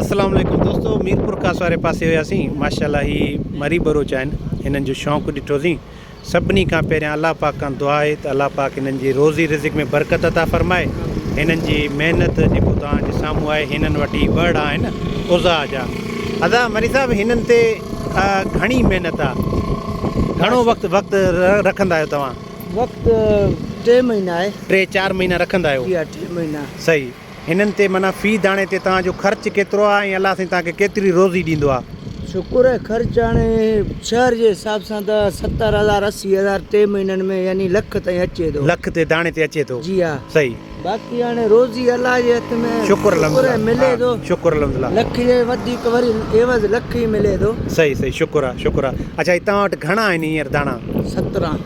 السلام عليڪم دوستو ميرپورخاص واري پاسي هياسين ماشاءالله هي مري ٻروچ آهن هنن جو شوق ڏٺوسين سڀني کان پهريان الله پاڪ کان دعا آهي ته الله پاڪ هنن جي روزي رزق ۾ برڪت عطا فرمائي هنن جي محنت جيڪو توهان جي سامهون آهي هنن وٽ هي وهڙا آهن اضحيٰ جا ادا مري صاحب هنن تي گهڻي محنت آ گهڻو وقت وقت رکندا آهيو توهان وقت ٽي مهينا آهي ٽي چار مهينا رکندا آهيو جي ها ٽي مهينا صحيح هنن تي معنيٰ في داڻي تي توهان جو خرچ ڪيترو آهي ۽ الله سائين توهان کي ڪيتري روزي ڏيندو آهي؟ شڪر آهي خرچ هاڻي شهر جي حساب سان ته 70 هزار 80 هزار ٽي مهينن ۾ يعني لک تائين اچي ٿو. لک تي داڻي تي اچي ٿو. جي ها. صحيح. باقي هاڻي روزي الله جي هٿ ۾ شڪر الحمدلله آهي ملي ٿو. شڪر الحمدلله. لک جي وڌيڪ وري عيوض لک ئي ملي ٿو. صحيح صحيح شڪر آهي شڪر آهي. اڇا هي توهان وٽ گهڻا آهن هينئر داڻا؟ 17.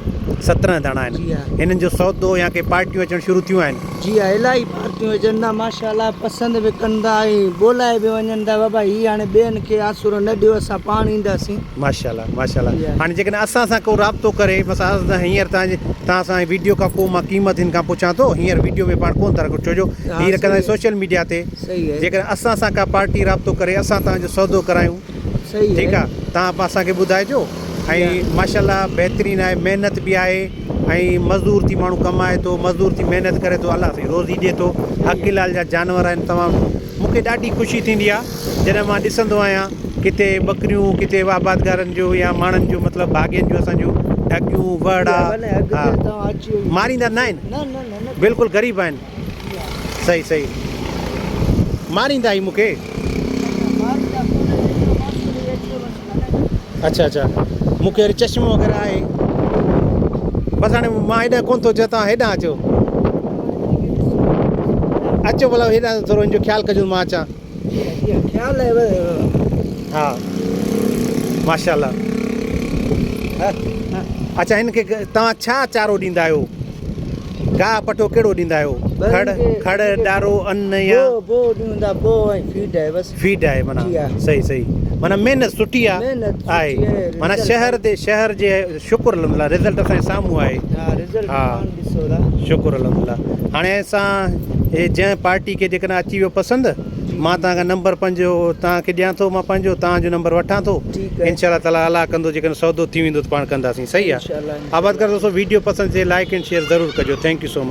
17 داڻا آهن. جي ها. هنن جو سودو يا ڪي پارٽيون اچڻ شروع ٿيون آهن؟ جي ها الاهي پارٽيون اچن ٿا ماشاءالله پسند به ڪن ٿا ۽ ٻولائي به وڃن ٿا بابا هي هاڻي ٻين کي آسرو نه ڏيو اسان پاڻ اينداسين. ماشاءالله ماشاءالله هاڻي جيڪڏهن اسان سان ڪو رابطو ڪري مثلا اسان هينئر توهان جي توهان سان ويڊيو کان پوء مان قيمت هن کان پڇان ٿو هينئر ويڊيو ۾ پاڻ ڪونه ٿا رکون ڇو جو هي رکندا آهيون سوشل ميڊيا تي جيڪڏهن اسان سان ڪا پارٽي رابطو ڪري اسان توهان جو سودو ڪرايون ٺيڪ آ توهان به اسان کي ٻڌائجو ۽ ماشاءالله بهترين آهي محنت به آهي ۽ مزدور ٿي ماڻهو ڪمائي ٿو مزدور ٿي محنت ڪري ٿو الله سائين روزي ڏي ٿو حق حلال جا جانور آهن تمام مون کي ڏاڍي خوشي ٿيندي آ جڏهن مان ڏسندو آهيان ڪٿي ٻڪريون ڪٿي آبادگارن جو يا ماڻهن جو مطلب ڀاڳين جو اسان جون ڍڳيون وهڙا ها ماريندا نه آهن بلڪل غريب آهن صحيح صحيح ماريندا هي مونکي اچھا اچھا مونکي وري چشمو وغيره آهي بس هاڻي مان هيڏانهن ڪون ٿو اچان توهان هيڏانهن اچو اچو ڀلا هيڏانهن ٿورو هن جو خيال ڪجو مان اچان خيال آهي ها ماشاءالله اچھا هن کي توهان ڇا چارو ڏيندا آهيو گاهه پٺو ڪهڙو ڏيندا آهيو؟ کڙ، کڙ، ڏارو، ان يا؟ بوء، بوء ڏيون ٿا، بوء ۽ فيڊ آهي بس. فيڊ آهي معنيٰ صحيح صحيح معنيٰ محنت سٺي آ آهي معنيٰ شهر تي شهر جي شڪر الحمدلله رزلٽ اسان جي سامهون آهي ها رزلٽ پاڻ ڏسو ٿا شڪر الحمدلله هاڻي اسان جنهن پارٽي کي جيڪڏهن اچي ويو پسند مان توهان کان نمبر پنهنجو توهان کي ڏيان ٿو مان پنهنجو توهان جو نمبر وٺان ٿو انشاء الله تعالي الله ڪندو جيڪڏهن سودو ٿي ويندو ته پاڻ ڪنداسين صحيح آ آبادگار دوستو ويڊيو پسند ٿئي لائڪ اينڊ شيئر ضرور ڪجو thank you so much.